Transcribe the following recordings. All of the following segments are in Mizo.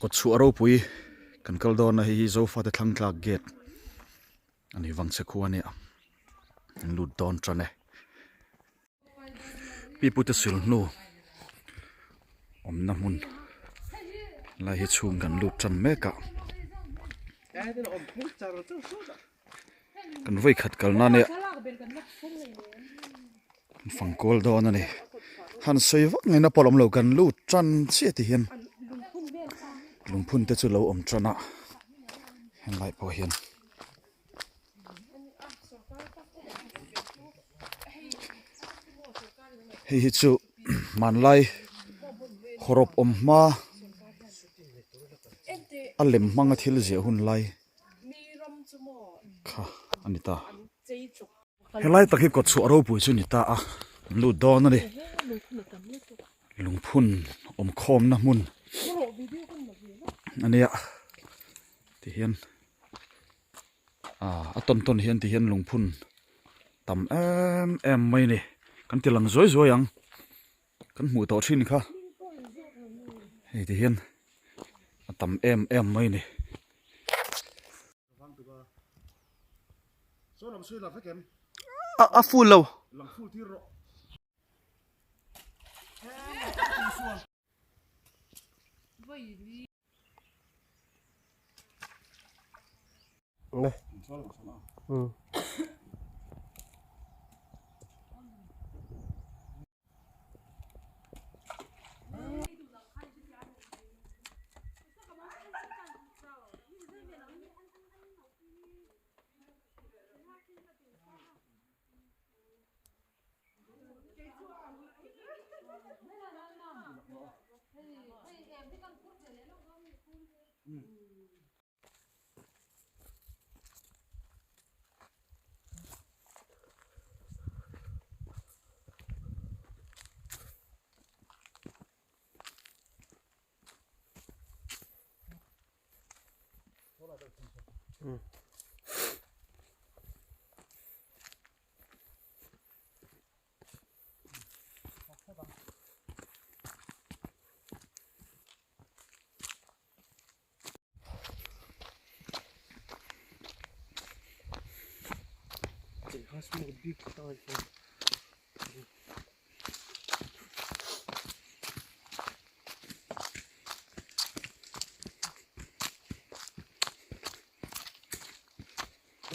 Kawtchhuah ropui kan kal dawn a hei hi Zofate thlang tlak gate a ni vang che khua a nia an lut dawn tan e. Pipute sulhnu awmna hmun lai hi chhung kan lut tan mek a. Kan vawi khat kalna nia kan fang kual dawn a ni. Han sawi vak ngaihna pawh a awm lo kan lut tan chiah ti hian lungphun te chu lo awm tan a helai pawh hian. Hei hi chu hmanlai hawrawp awm hma a lem hmanga thil ziah hun lai kha a ni ta. Helai tak hi kawtchhuah ropui chu a ni ta a, an lut dawn a ni. Lungphun awmkhawmna hmun a nia tihian. Ah a tawn tawn hian ti hian lungphun tam em em mai a ni kan ti lang zuai zuai ang kan hmuh tawh thin kha hei ti hian a tam em em mai a ni. A full lo. Nè. Ừ.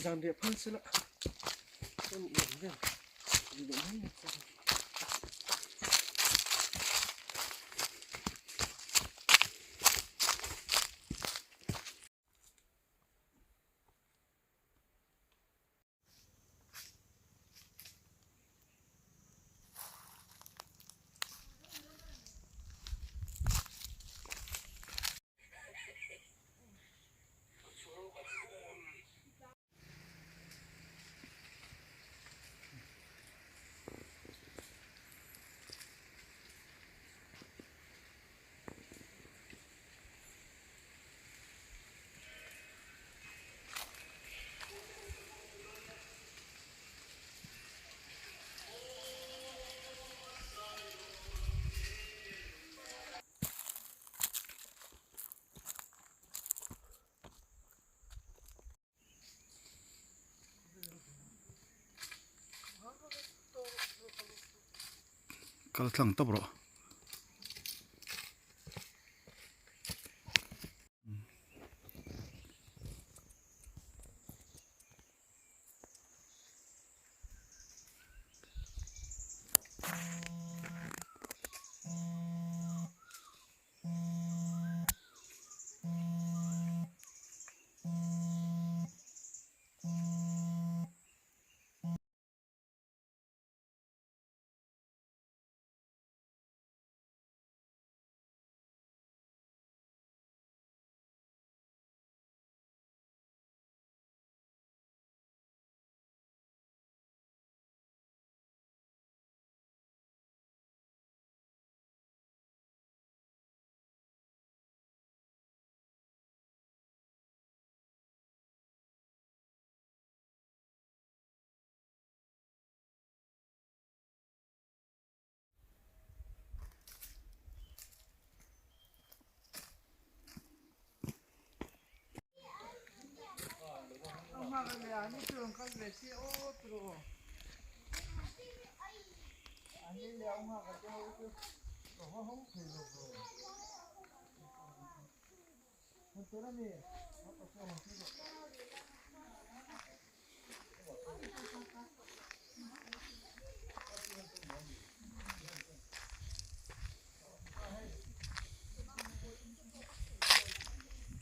Zan riah phal sela Kal tlang tawp rawh.